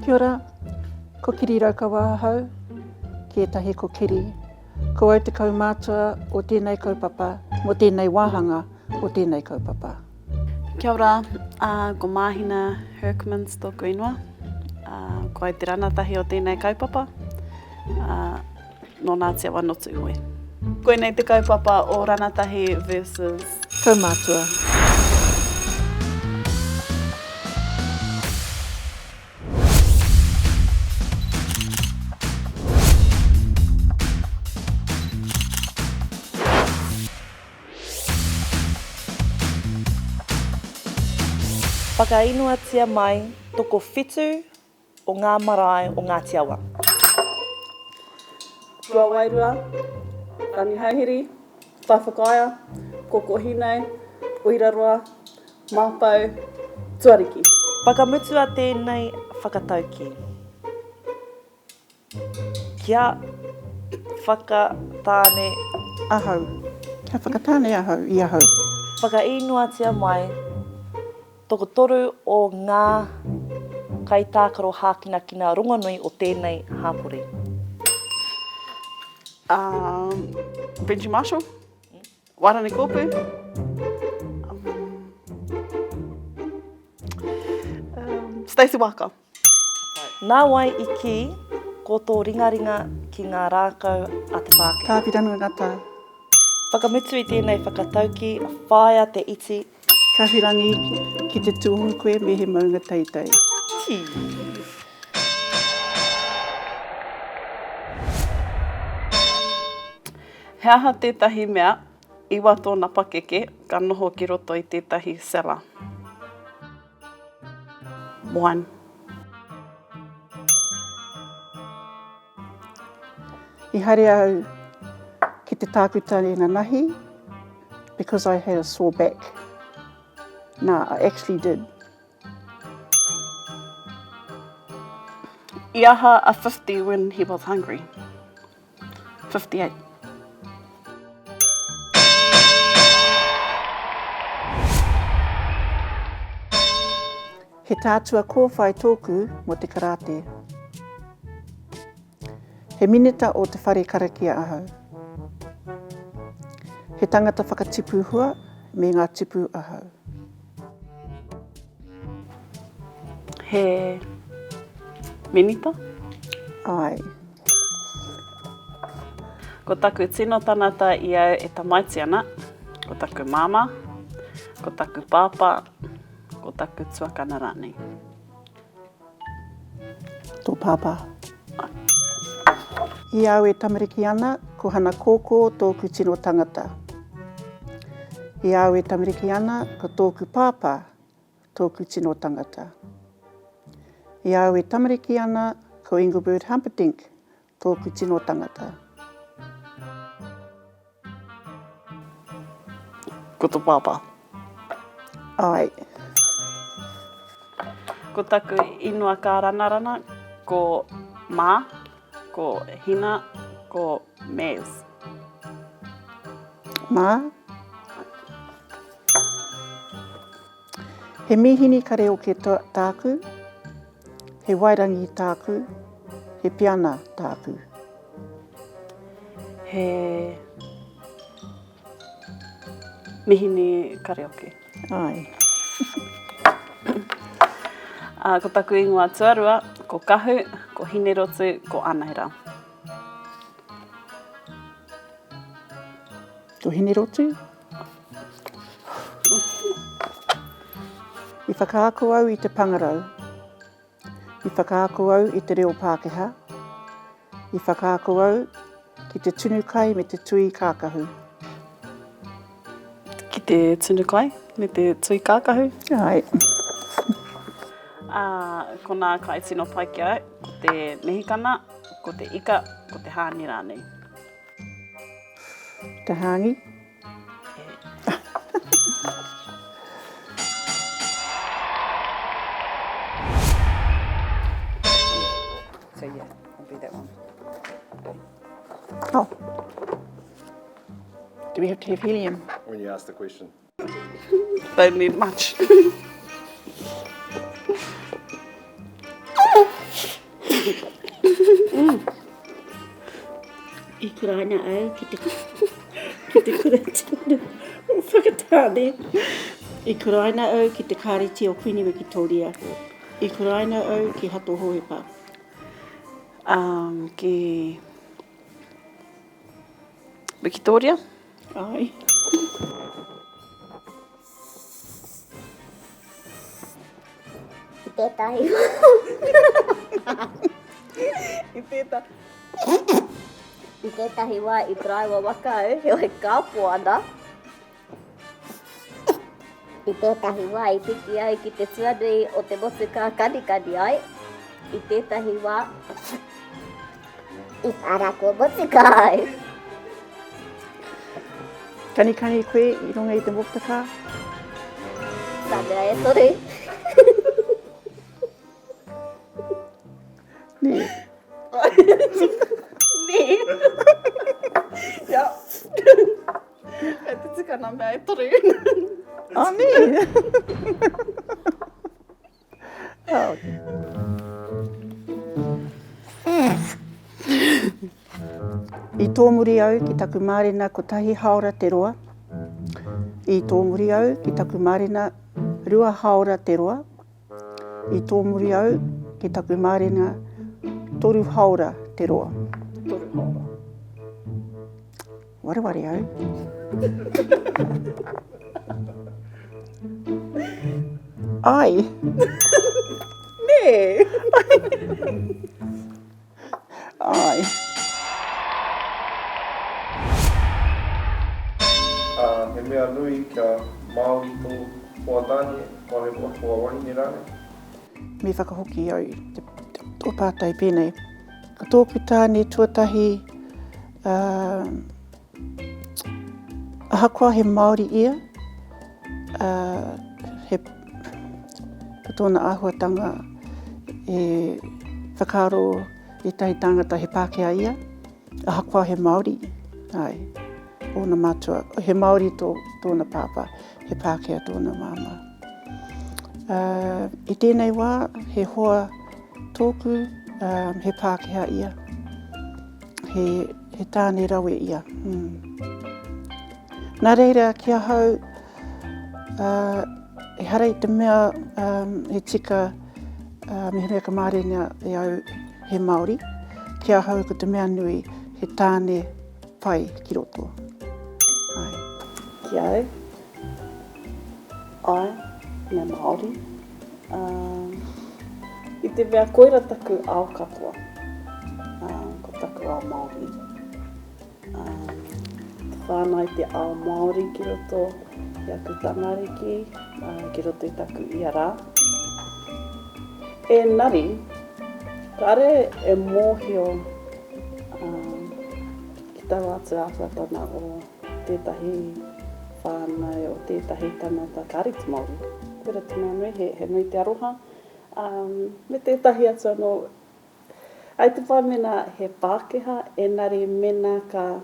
Kia ora, ko Kiri Raukawa ahau, ki ētahi ko Kiri. Ko au te kaumātua o tēnei kaupapa, mō tēnei wāhanga o tēnei kaupapa. Kia ora, ko Māhina Hurkmans tōku ingoa. Ko au te ranatahi o tēnei kaupapa. Nō Ngāti Awa nō Tūhoe. Koinei te kaupapa o Ranatahi versus. Kaumātua. Whakainoatia mai tokowhitu o ngā marae o Ngāti Awa. Ruawairua, Rangihouhiri, Taiwhakaea, Kokohinau, Uiraroa, Mātau, Tuariki. Whakamutua tēnei whakataukī. Kia whakatāne. Ahau. Kia whakatāne ahau i ahau. Whakaīnoatia mai tokotoru o ngā kaitākaro hākinakina rongonui o tēnei hāpori. Um, Benji Marshall, Warani Kōpū, um, um, Stacey Waaka. Nā wai i kī ko tō ringaringa ki ngā rākau a te Pākehā? Tāpirana Ngata. Whakamutu i tēnei whakataukī, whāia te iti. Kahurangi, ki te tuohu koe me he maunga teitei. Tī. He aha tētahi mea, iwa tōna pakeke, ka noho ki roto i tētahi cellar? Wine. I haere au ki te tākuta inanahi because I had a sore back. Nā, I actually did. I aha a 50 when he was hungry? 58. He tātua kōwhai tōku mō te karāte. He minita o te whare karakia ahau. He tangata whakatipu hua me ngā tipu ahau. He minita? Āe. Ko taku tino tanata i au e tamaiti ana, ko taku māmā, ko taku pāpā, ko taku tuakana rānei. Tō pāpā. I au e tamariki ana, ko Hana Kōkō tōku tino tangata. I au e tamariki ana, ko tōku pāpā tōku tino tangata. I a au e tamariki ana, ko Engelbert Humperdinck tōku tino tangata. Ko to pāpā? Āe. Ko taku inoa kāranarana ko Mā, ko Hina, ko Maz. Mā? He mīhini kareoke tāku, he wairangi tāku, he piana tāku. He mihini kareoke. Āe. Ā, ko taku ingoa tuarua, ko Kahu, ko Hinerotu, ko Anahera. Ko Hinerotu? I whakaako au i te pangarau. I whakaako au i te reo Pākehā. I whakaako au ki te tunu kai me te tui kākahu. Ki te tunu kai me te tui kākahu? Āe. Ā, ko nā kai tino pai ki au, ko te mehikana, ko te ika, ko te hāngi rānei. Te hāngi? So yeah, it'll be that one. Oh. Do we have to have helium? When you ask the question. Don't need much. I kuraina au ki te, ki te kura tino o Whakatāne. I kuraina au ki te Kāreti o Kuini Wikitoria. I kuraina au ki Hato Hohepa. Um, ki Wikitoria? Ai. I tētahi wā. I tētahi. I tētahi wā i taraiwa waka au, heoi kāpō ana. I tētahi wā i piki au ki te tuanui o te motukā kanikani ai. I tētahi wā i whārako motukā au. Kanikani koe i runga i te motukā? Ka mea e toru. Nē. Nē. Ia. Kei te tika nā mea e toru. Ah, nē. Oh. I tōmuri au ki taku mārena kotahi hāora te roa. I tōmuri au ki taku mārena rua hāora te roa. I tōmuri au ki taku mārena toru hāora te roa. Toru hāora. Wareware au. Ai. Nē! Ai. Ā, he mea nui kia Māori tō hoa tāne, hoa wahine rānei. Me whakahoki au i te tō pātai pēnei. Ko tōku tāne tuatahi, ā, ahakoa he Māori ia, ā, he, ko tōna āhuatanga e whakaaro ētahi tāngata he Pākehā ia, ahakoa he Māori, āe, ōna mātua, he Māori tō, tōna pāpā, he Pākehā tōna māmā. Ā, i tēnei wā, he hoa tōku, ā, he Pākehā ia. He, he tāne rawe ia. Mm. Nā reira, ki ahau, ā, ehara i te mea um, he tika uh, mehemea ka mārena e au he Māori, ki ahau ko te mea nui, he tāne pai ki roto. Ai. Ki au, ai, me Māori. Um, I te mea koira taku ao katoa, um, ko taku ao Māori. Um, te whānau te ao Māori ki roto i aku tamariki, uh, ki roto i taku ia rā. Engari, kāre e mōhio um, ki taua atu āhuatanga o tētahi whānau, o tētahi tangata kāre te Māori. Koira te mea nui, he, he nui te aroha. Um, me tētahi atu anō, ai te pai mena he Pākehā, engari mena ka,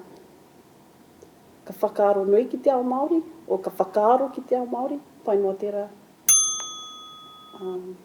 ka whakaaro nui ki te ao Māori, o ka whakaaro ki te ao Māori, pai noa tērā. Um.